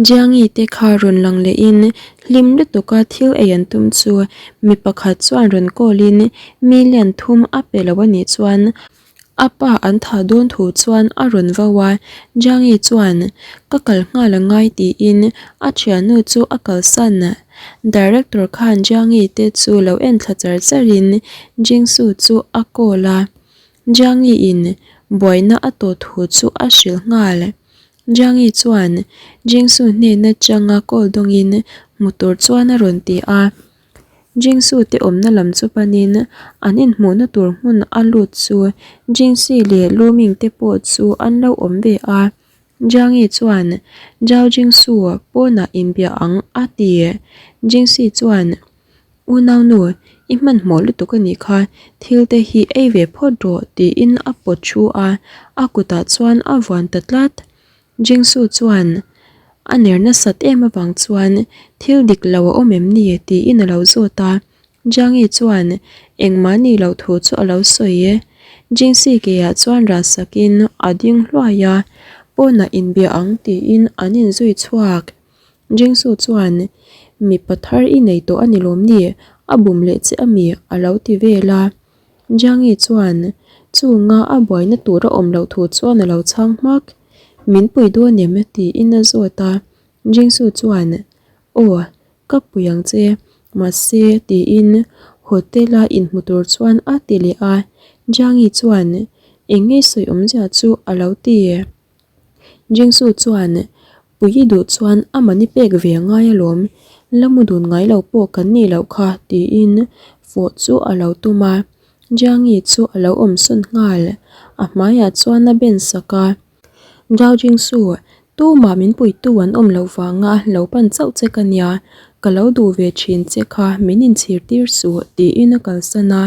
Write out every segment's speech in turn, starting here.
Jiangi te kha rawn lang lehin hlim lutuka thil ei an tum chu mi pakhat chuan rawn call in million thum a pe lo a nih chuan a pa an thah dawn thu chuan a rawn vo a, Jiangi chuan ka kal nghal a ngai tiin a thiannu chu a kalsan. Director khan Jiangi te chu lo en thla char char in Jingsu chu a call a, Jiangi in buaina a tawh thu chu a hrilh nghal. Jiangi chuan Jingsu hnena changa call dawngin hmu tur chuan a rawn ti a. Jingsu te awmna lam chu panin an inhmuhna tur hmun a lut chu Jingsi leh Luming te pawh chu an lo awm ve a. Jiangi chuan Zhao Jingsu pawnah inbia ang a ti. Jingsi chuan Unaunu, i hmanhmawh lutuk a nih kha, thil te hi ei ve phawt rawh tiin a pawt thu a, a kutah chuan a vuan ta tlat. Jingsu chuan a ner nasat em avang chuan thil dik lo a awm em ni tiin a lo zawt a, Jiangi chuan engmah ni loh thu chu a lo sawi e. Jingsi keah chuan rah sakin a ding hluai a, pawnah inbia ang tiin an inzui chhuak. Jingsu chuan, Mipa thar i nei tawh a ni lawm ni? A bum leh che a mi? a lo ti vel a. Jiangi chuan, Chunga a buaina tur a awm loh thu chuan a lo chhang hmak. Min pui dawn em? tiin a zawt a. Jingsu chuan, Aw, ka pui ang che. Mahse, tiin hotel-a inhmu tur chuan a ti leh a. Jiangi chuan, Eng nge sawi awmzia chu? a lo ti. Jingsu chuan, Pui i duh chuan a mani pek ve a ngai alawm, la mu dun ngai lo pawh kan nih loh kha, tiin fawh chu a lo tum a. Jiangi chu a lo awm sawn nghal, a hmaiah chuan a ben sak a. Zhao Jingsu, tumah min puitu an awm loh vanga lo pan chauh che ka nia, ka lo duh ve thin che kha min inchhir tir suh, tiin a kalsan a.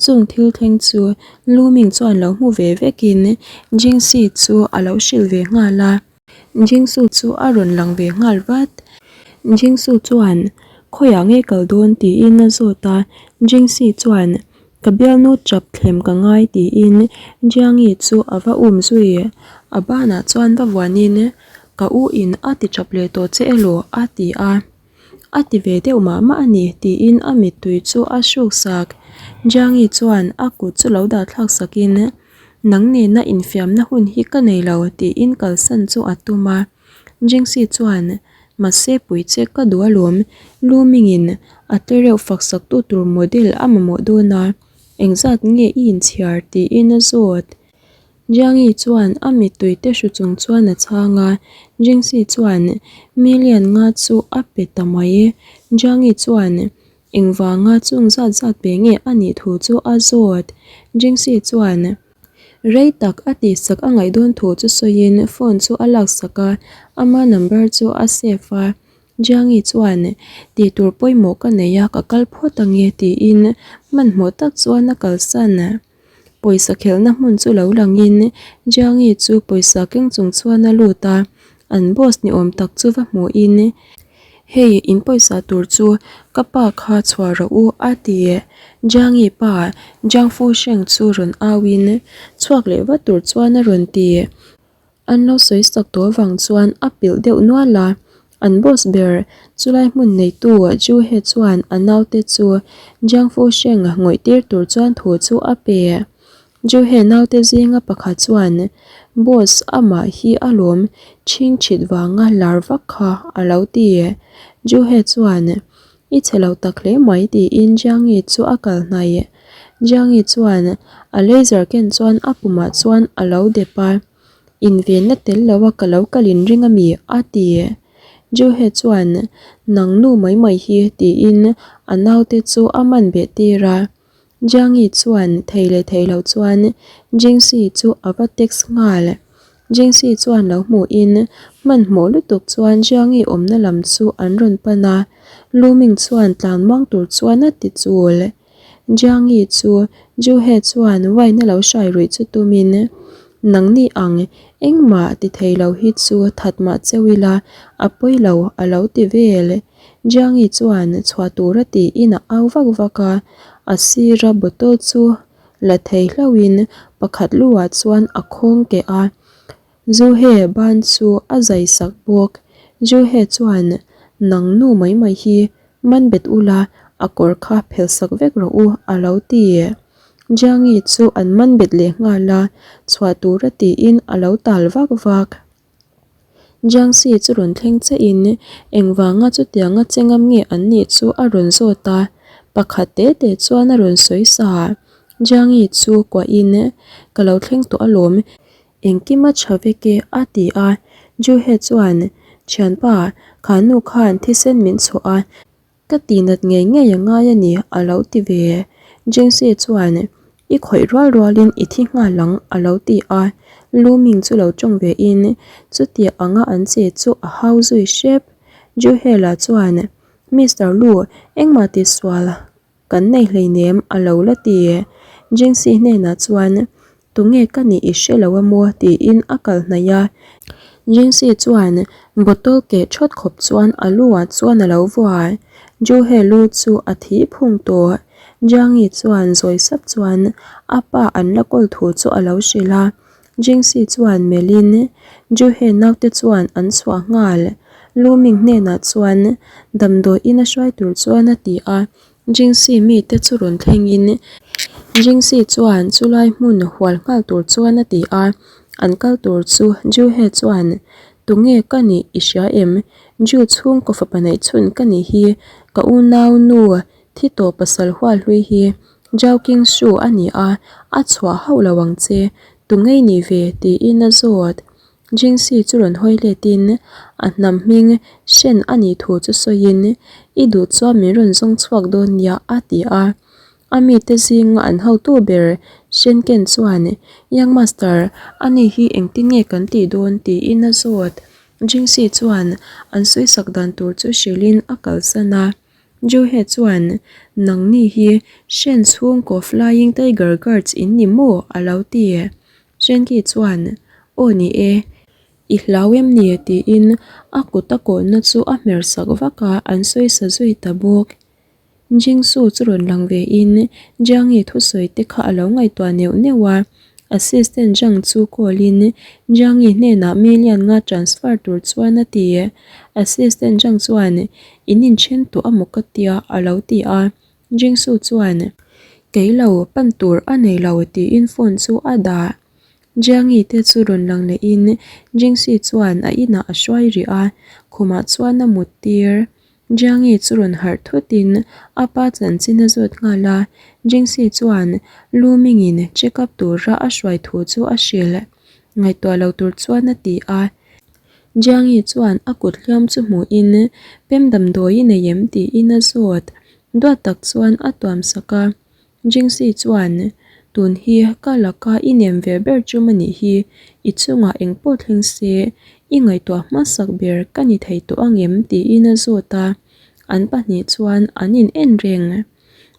Chung thil thleng chu Lu Ming chuan lo hmu ve vekin Jingxi chu a lo hrilh ve nghal a. Jingsu chu a rawn lang ve nghal vat. Jingsu chuan, Khawiah nge kal dawn? tiin a zawt a. Jingxi chuan, Ka bialnu chap thlem ka ngai tiin Jiangi chu a va um zui. A banah chuan va vuanin, Ka u in a ti chap leh tawh che elaw? a ti a. A ti ve deuh mah mah a ni, tiin a mittui chu a hruk sak. Jiangi chuan a kut chu lo dah thlak sakin, Nang nena infiamna hun hi ka nei lo, tiin kalsan chu a tum a. Jingxi chuan, Mahse pui che ka duh alawm, Lu Mingin a tle reuh fak saktu tur model a mamawh dawn a, engzat nge i inchhiar? tiin a zawt. Jiangi chuan a mittui te hru chung chuan a chhang a, Jingxi chuan million nga chu a pe ta mai. Jiangi chuan engvanga chung zat zat pe nge a nih thu chu a zawt. Jingxi chuan rei tak a tihsak a ngaih dawn thu chu sawiin phone chu a laksak a, ama number chu a save a. Jiangi chuan tih tur pawimawh ka nei a, ka kal phawt ange tiin hmanhmawh tak chuan a kalsan. Pawisa khelhna hmun chu lo langin Jiangi chu pawisa keng chung chuan a lut a, an boss ni awm tak chu va hmuhin, Hei in pawisa tur chu ka pa kha chhuah rawh u a ti. Jiangi pa Jiang Fusheng chu rawn auin chhuak leh vat tur chuan a rawn ti. An lo sawi sak tawh avang chuan a pilh deuh nual a, an boss ber chulai hmun neitu Ju He chuan a naute chu Jiang Fu Sheng ngawih tir tur chuan thu chu a pe. Ju He naute zinga pakhat chuan, Boss amah hi a lawm chhing chhit vanga lar vak kha a lo ti. Ju He chuan, I chhe lo tak hle mai tiin Jiangi chu a kal hnaih. Jiangi chuan a laser ken chuan a pumah chuan a lo dep a, Invenna tel lo a ka lo kal inring a mi? a ti. Juhe chuan, Nang nu mai mai hi tiin a naute chu a man beh tir a. Jiangi chuan thei leh thei lo chuan Jingxi chu a va text nghal. Jingxi chuan lo hmuhin hmanhmawh lutuk chuan Jiangi awmna lam chu an rawn pan a, Luming chuan tlan muang tur chuan a ti chul. Jiangi chu Juhe chuan wine a lo hrai ruih chu tumin, Nangni ang, engmah ti thei lo hi chu that mah cheu ila, a pawi lo a lo ti vel. Jiangi chuan chhuah tura tiin a au vak vak a, a sira bottle chu la thei hlauhin pakhat luah chuan a khawng keh a, Zuhe ban chu a zai sak bawk. Juhe chuan, Nang nu mai mai hi man bet ula, a kawr kha phel sak vek rawh u, a lo ti. Jiangi chu an man bet leh nghal a, chhuah tura tiin a lo tal vak vak. Jiangxi chu rawn thleng chiahin engvanga chutianga che ngam nge an nih chu a rawn zawt a, pakhat te te chuan a rawn sawi sa. Jiangi chu kuahin, Ka lo thleng tawh alawm, engkim a tha vek e a ti a. Juhe chuan, Thianpa, kha nu khan thisen min chhuah a, Ka tihnat ngei ngei a ngai a ni, a lo ti ve. Jengsi chuan, I khawih rual rualin i thi nghal ang, a lo ti a. Lu Ming chu lo tawng ve in, chutia anga an che chu a hau zui hrep. Juhela chuan, Mister Lu, engmah tisual kan nei hleinem, a lo la ti. Jengsi hnenah chuan, Tunge ka nih i hre lo a maw? tiin a kal hnaih a. Jinxi chuan bottle keh thawt khawp chuan a lu ah chuan a lo vua. Juhe lu chu a thi phung tawh. Jiangi chuan zawi sap chuan a pa an la kawl thu chu a lo hrilh a. Jinxi chuan melhin Juhe naute chuan an chhuah nghal. Lu Ming hnenah chuan damdawi in a hruai tur chuan a ti a. Jingxi mite chu rawn thlengin Jingxi chuan chulai hmun hual nghal tur chuan a ti a, an kal tur chu Juhe chuan Tunge ka nih i hria em? Ju chhungkaw fapa neih chhun ka nih hi ka unau nu thi tawh pasal hual hlui hi Zhao Qingshu a ni a, a chhuah hauh lo ang che, tunge i nih ve? tiin a zawt. Jingxi chu rawn hawi letin a hnam hming hren a nih thu chu sawiin, I duh chuan min rawn zawng chhuak dawn nia, a ti a. A mite zinga an hotu ber Shen Ken chuan, Young Master, ani hi engtin nge kan tih dawn? tiin a zawt. Jingxi chuan an sawisak dan tur chu hrilhin a kalsan a. Juhe chuan, Nangni hi Shen chhungkaw Flying Tiger Guards in ni maw? a lo ti. Shenki chuan, Aw ni e, i hlau em ni? tiin a kut a kawhna chu a hmer sak vak a, an sawi sa zui ta bawk. Jingsu chu rawn lang ve in Jiangi thusawi te kha a lo ngaihtuah neuh neuh a, Assistant Zhang chu call in Jiangi hnenah million nga transfer tur chuan a ti. Assistant Zhang chuan, In inthen tawh a maw ka tia a lo ti a. Jingsu chuan, Kei lo, pan tur a nei lo tiin phone chu a dah. Jiangi te chu rawn lang lehin Jingsi chuan a inah a hruai rih a, khumah chuan a mut tir. Jiangi chu rawn harh thutin a pa chanchin a zawt nghal a, Jingsi chuan Lu Mingin check up tura a hruai thu chu a hrilh. Ngaihtuah lo tur chuan a ti a. Jiangi chuan a kut hliam chu hmuhin pem damdawi i nei em tiin a zawt. Duat tak chuan a tuam sak a. Jingxi chuan, Tun hi ka laka i nem ve ber chum a nih hi, i chungah eng pawh thleng se, i ngaihtuah hmasak ber ka ni thei tawh angem? tiin a zawt a. An pahnih chuan an in en reng.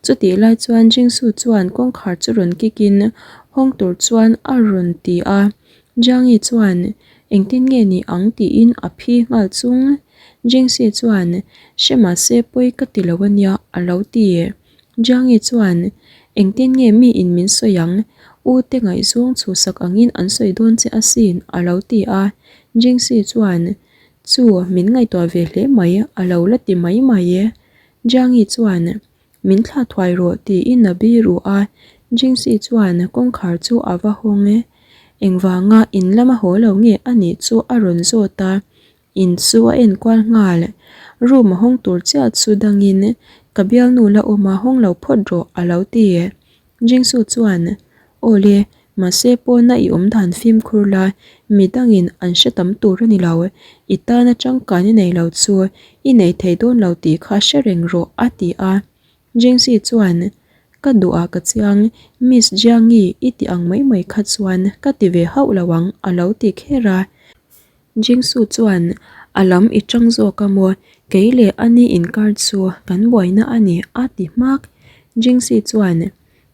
Chutih lai chuan Jingsu chuan kawngkhar chu rawn kik in hawng tur chuan a rawn ti a. Jiangi chuan, Engtin nge ni ang? tiin a phi nghal chung. Jingxi chuan, Hre mahse pawi ka ti lo ania, a lo ti. Jiangi chuan, Engtin nge mi in min sawi ang? U te ngaihzawng chhuhsak angin an sawi dawn che asin, a lo ti a. Jingxi chuan, Chu, min ngaihtuah ve hle mai, a lo la ti mai mai. Jiangi chuan, Min thlah thuai rawh tiin a bi ruh a, Jingxi chuan kawngkhar chu a va hawng e. Engvanga in lama haw lo nge a nih chu a rawn zawt a, in chu a enkual nghal. Room a hawng tur chiah chu dangin ka bialnu la awm a hawng lo phawt rawh a lo ti. Jingsu chuan, Aw le, mahse pawna i awm dan fimkhur la, midangin an hre tam tur a ni lo. I tana tangkaina nei lo chu i nei thei dawn lo tih kha hre reng rawh, a ti a. Jingxi chuan, Ka duhah ka chiang, Miss Jiangi i ti ang mai mai kha chuan ka ti ve hauh lo ang, a lo ti kher a. Jingsu chuan, A lam i tang zawk a maw? Kei leh a ni inkar chu kan buaina a ni, a ti hmak. Jingxi chuan,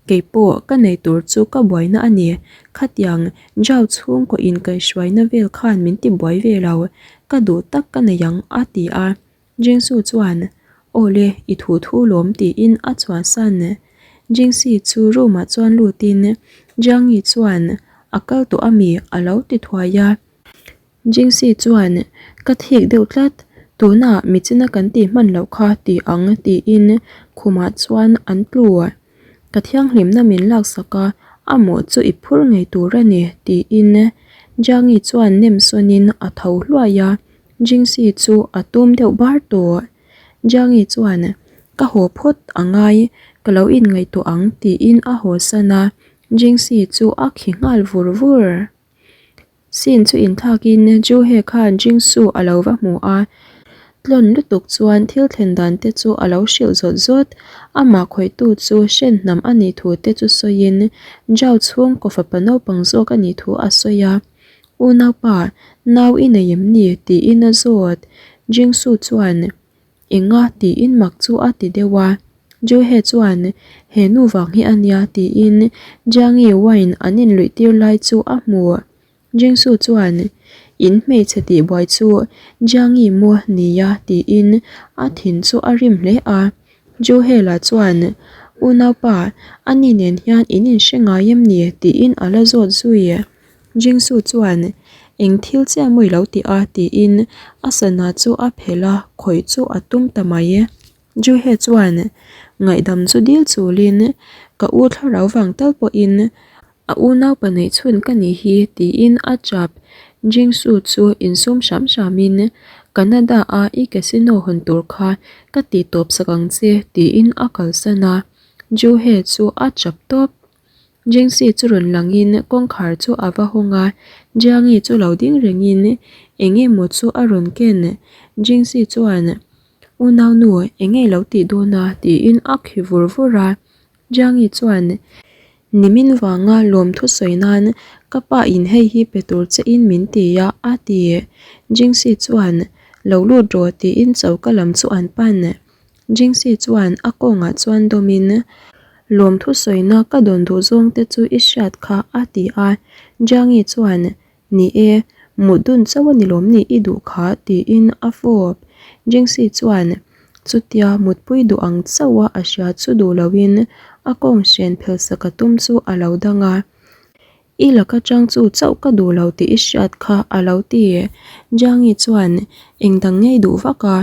Kei pawh ka nei tur chu ka buaina a ni. Khatiang Zhao chhungkaw inkaihhruaina vel khan min ti buai ve lo. Ka duh tak ka nei ang, a ti a. Jingsu chuan, Aw le, i thu thu lawm tiin a chhuahsan. Jingxi chu room ah chuan lutin Jiangi chuan, A kal tawh a mi? a lo ti thuai a. Jingxi chuan, Ka thik deuh tlat, tunah michina kan tih hman loh kha ti ang tiin khumah chuan an tlu. Ka thianghlimna min laksak a, a mawh chu i phur ngei tur a ni tiin Jiangi chuan nem sawnin a tho hluai a, Jingxi chu a tum deuh bar tawh. Jiangi chuan, Ka haw phawt a ngai, ka lo inngaihtuah ang tiin a haw san a, Jingxi chu a khi nghal vur vur. Sin chu inthlakin Juhe khan Jingsu a lo va hmu a, tlawn lutuk chuan thil thlen dan te chu a lo hrilh zawt zawt. Amah khawihtu chu hren hnam a nih thu te chu sawiin Zhao chhungkaw fapa naupang zawk a nih thu a sawi a. Unaupa, nau i nei em ni? tiin a zawt. Jingsu chuan Enga tiin mak chu a ti deuh a. Juhe chuan, He nu vang hi a nia tiin Jiangi wine an inluih tir lai chu a hmu. Jingsu chuan, In hmeichhe tihbuai chu Jiangi maw nia tiin a thin chu a rim hle a. Juhe lah chuan, Unaupa, ani nen hian in inhre ngai em ni tiin a la zawt zui. Jingsu chuan, Eng thil chiah maw i lo ti a? tiin a sana chu a phelh a, khawih chu a tum ta mai. Juhe chuan, Ngaihdam chu dil chulin, ka u thlarau vang tal pawhin a unaupa neih chhun ka nih hi, tiin a chap. Jingsu chu insum hram hramin, Canada-a i casino hawn tur kha ka tih tawp sak ang che, tiin a kalsan a. Juhe chu a chap tawp. Jingxi chu rawn langin kawngkhar chu a va hawng a, Jiangi chu lo ding rengin eng emaw chu a rawn ken. Jingxi chuan, Unaunu, eng nge lo tih dawn a? tiin a khi vur vur a. Jiangi chuan, Nimin vanga lawmthu sawi nan ka pa in hei hi pe tur che in min ti a, a ti. Jingxi chuan, Lo lut rawh tiin choka lam chu an pan. Jingxi chuan a kawngah chuan dawmin, Lawmthu sawina ka dawn duh zawng te chu i hriat kha a ti a. Jiangi chuan, Ni e, mut dun chauh a ni lawm ni i duh kha tiin a fawp. Jingxi chuan chutia mutpui duh ang chauha a hria chu duh loin a kawng hren phelsak a tum chu a lo dang a. I laka chang chu chauh ka duh lo tih i hriat kha a lo ti. Jiangi chuan, Eng dang ngei duh vak a,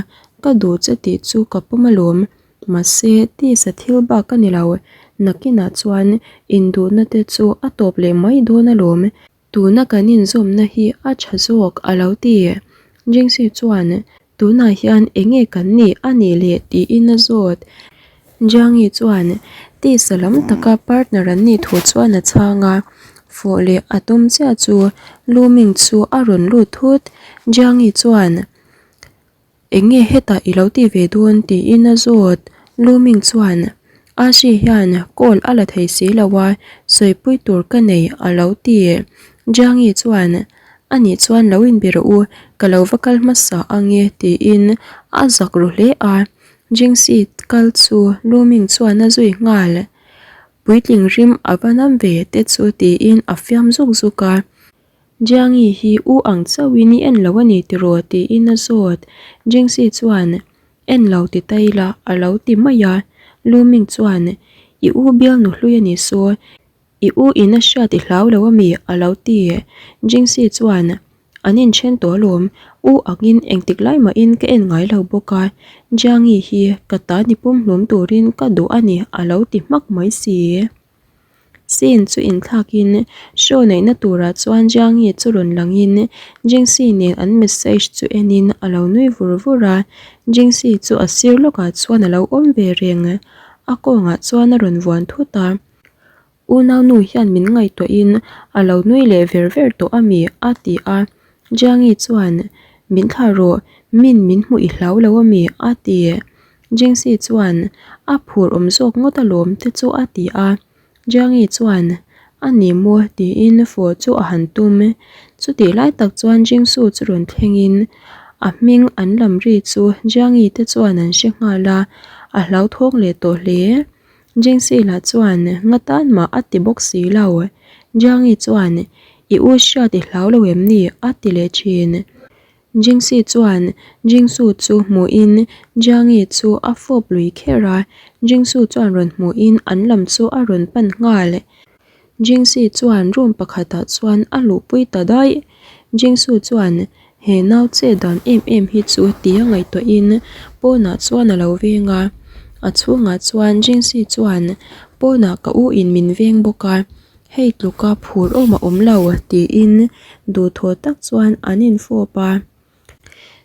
ka duh che tih chu ka pawm alawm. Mahse, tisa thil bak ka ni lo. Nakinah chuan induhna te chu a tawp leh mai dawn alawm. Tuna kan inzawmna hi a tha zawk a lo ti. Jingxi chuan, Tunah hian eng nge kan nih a nih le tiin a zawt. Jiangi chuan tisa lam taka partner an nih thu chuan a chhang a, fawh leh a tum chiah chu Luming chu a rawn lut thut. Jiangi chuan, Eng nge hetah i lo ti ve dawn tiin a zawt. Luming chuan, Ashi hian call a la thei si lo a, sawipui tur ka nei a lo ti. Jiangi chuan, A nih chuan lo inbe rawh u, ka lo va kal hmasa ang e tiin a zak ru hle a. Jingxi kal chu Luming chuan a zui nghal. Puitling rim a va nam ve te chu tiin a fiam zuk zuk a. Jiangi hi u ang chauhin i en lo a ni tiraw tiin a zawt. Jingxi chuan en lo ti ta ila a lo ti mai a. Luming chuan i u bialnu hlui a ni saw I u in a hriat i hlau lo ami? a lo ti. Jingxi chuan, An inthen tawh alawm, u angin engtik lai mahin ka en ngai lo bawk a, Jiangi hi ka ta ni pumhlum turin ka duh a ni a lo ti hmak mai si. Scene chu inthlakin show neihna turah chuan Jiangi chu rawn langin Jingxi nen an message chu enin a lo nui vur vur a, Jingxi chu a sir lawkah chuan a lo awm ve reng. A kawngah chuan a rawn vuan thut a. Unaunu hian min ngaihtuahin a lo nui leh ver ver tawh a mi? a ti a. Jiangi chuan, Min thlah rawh, min min hmuh i hlau lo a mi? a ti. Jingxi chuan, A phur awm zawk ngawt alawm te chu a ti a. Jiangi chuan, A ni maw? tiin fawh chu a han tum. Chutih lai tak chuan Jingsu chu rawn thlengin a hming an lam ri chu Jiangi te chuan an hre nghal a, a hlauthawng leh tawh hle. Jingxi lah chuan nga tan mah a ti bawk si lo. Jiangi chuan, I u hriat i hlau lo em ni? a ti leh thin. Jingxi chuan Jingsu chu hmuhin Jiangi chu a fawp lui kher a, Jingsu chuan rawn hmuhin an lam chu a rawn pan nghal. Jingxi chuan room pakhatah chuan a luhpui ta daih. Jingsu chuan he nau che dan em em hi chu tia ngaihtuahin pawnah chuan a lo veng a. A chhungah chuan Jingsi chuan pawnah ka u in min veng bawk a, hei tluka phur awm a awm lo tiin duhthawh tak chuan an infawp a.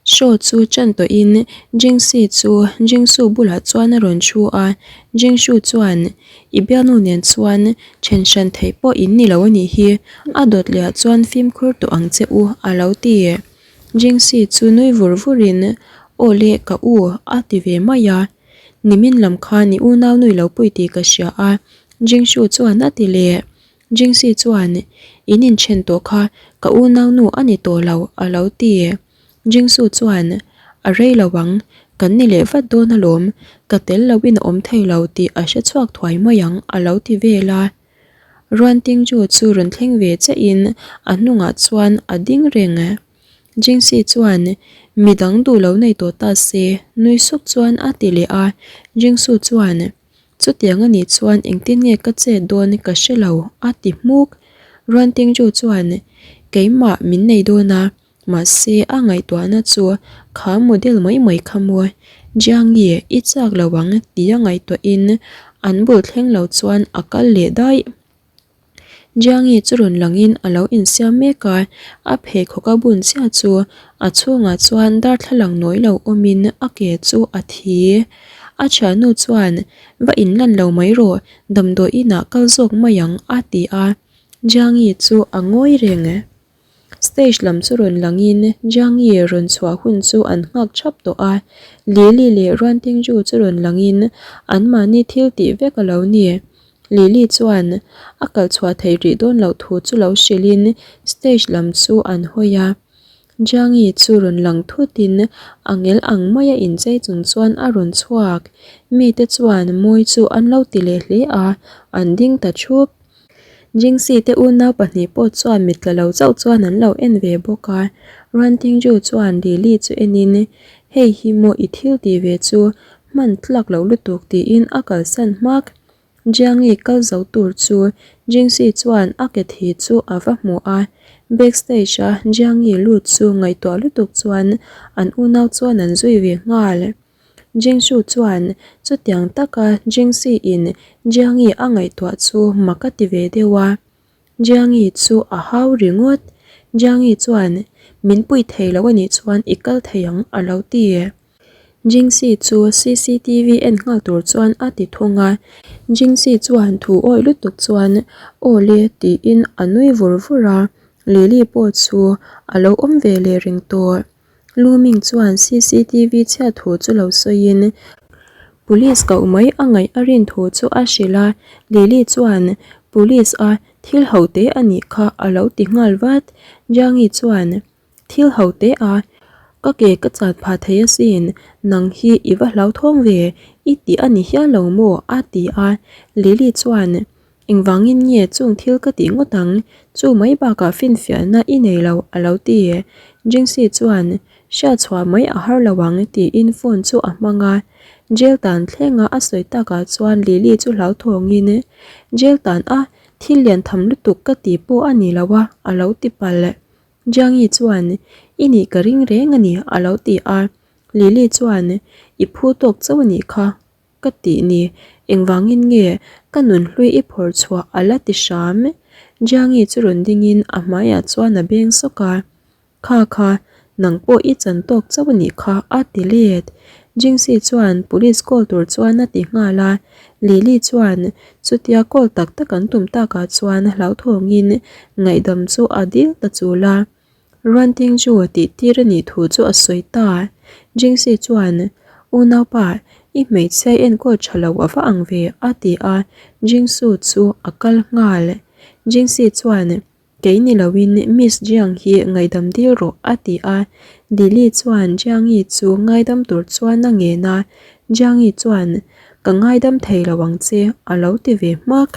Show chu ṭan tawhin Jingsi chu Jingsu bulah chuan a rawn thu a, Jingshu chuan, I bialnu nen chuan ṭhen hran theih pawh in ni lo a nih hi, a dawt lehah chuan fimkhur tawh ang che u, a lo ti. Jingsi chu nui vur vurin, Aw le, ka u, a ti ve mai a. Nimin lam khan i unau nui lo pui tih ka hria a, Jingshu chuan a ti leh. Jingsi chuan, In inthen tawh kha ka unaunu a ni tawh lo, a lo ti. Jingsu chuan, A rei lo ang, kan ni leh vat dawn alawm, ka tel loin a awm thei lo tih a hre chhuak thuai mai ang, a lo ti vel a. Ruan Tingju chu rawn thleng ve chiahin a hnungah chuan a ding reng. Jingsi chuan, Midang duh lo nei tawh ta se, nui suk chuan a ti leh a. Jingsu chuan, Chutiang a nih chuan engtin nge ka chet dawn ka hre lo, a ti hmuk. Ruan Tingju chuan, Keimah min nei dawn a, mahse a ngaihtuahna chu kha model mai mai kha maw? Jiangyi, i chak lo ang tia ngaihtuahin an bul thleng lo chuan a kal leh daih. Jiangi chu rawn langin a lo insiam mek a, a pheikhawk a bun chiah chu a chhungah chuan darthlalang nawi lo awmin a ke chu a thi. A thiannu chuan, Va inlan lo mai rawh, damdawi inah kal zawk mai ang a ti a, Jiangi chu a ngawi reng. Stage lam chu rawn langin Jiangyi rawn chhuah hun chu an nghak thap tawh a, Lily leh Ruan Tingju chu rawn langin anmahni thil tih vek a lo ni. Lily chuan a kal chhuah theih rih dawn loh thu chu lo hrilhin stage lam chu an hawi a. Jiangyi chu rawn lang thutin a ngel ang maia inchei chung chuan a rawn chhuak. Mite chuan mawi chu an lo ti leh hle a, an ding ta thup. Jingsi te unau pahnih pawh chuan mit tla lo chauh chuan an lo en ve bawk a, Ruan Tingju chuan Lily chu enin, Hei hi maw i thil tih ve chu hman tlak loh lutuk tiin a kalsan hmak. Jiangi kal zo tur chu Jingsi chuan a ke thi chu a va hmu a, backstage a Jiangi lut chu ngaihtuah lutuk chuan an unau chuan an zui ve nghal. Jingshu chuan chutiang taka Jingsi in Jiangi a ngaihtuah chu mak a ti ve deuh a. Jiangi chu a hau ringawt. Jiangi chuan, Min pui thei lo a nih chuan i kal thei ang a lo ti. Jingsi chu cctv en nghal tur chuan a ti thung a. Jingsi chuan thu awih lutuk chuan, Aw le tiin a nui vur vur a. Lily pawh chu a lo awm ve leh reng tawh. Lu Ming chuan cctv chhiat thu chu lo sawiin Police koh mai a ngaih a rin thu chu a hrilh a, Lily chuan Police a thil ho te a nih kha a lo ti nghal vat. Jiangi chuan Thil ho te a, ka ke ka chat phah thei asin, nang hi i va hlauthawng ve, i tih a ni hial lo maw? a ti a, Lily chuan Engvangin nge chung thil ka tih ngawt ang? Chu mai bakah finfiahna i nei lo, a lo ti. Jingxi chuan, Hriat chhuah mai a har lo ang, tiin phone chu a hmang a. Jail tan thlenga a sawi takah chuan Lily chu hlauthawngin, Jail tan a, thil lian tham lutuk ka ti pawh a ni lo a, a lo ti palh. Jiangi chuan, I nih ka ring reng a ni, a lo ti a. Lily chuan, I phu tawk chauh a nih kha. Ka tih ni, engvangin nge ka nunhlui i phawrh chhuah a la ti hram? Jiangi chu rawn dingin a hmaiah chuan a beng sawk a. Kha kha, nang pawh i chan tawk chauh a nih kha a ti let. Jingxi chuan police call tur chuan a ti nghal a. Lily chuan chutia call tak tak an tum takah chuan hlauthawngin ngaihdam chu a dil ta chul a. Ruan Tingju tih tir a nih thu chu a sawi ta. Jingxi chuan, Unaupa, i hmeichhia enkawl tha lo a va ang ve, a ti a, Jingsu chu a kal nghal. Jingxi chuan, Kei ni loin Miss Jiang hi ngaihdam dil rawh, a ti a. Lily chuan Jiangi chu ngaidam tur chuan a ngen a, Jiangi chuan, Ka ngaidam thei lo ang che, a lo ti ve hmak.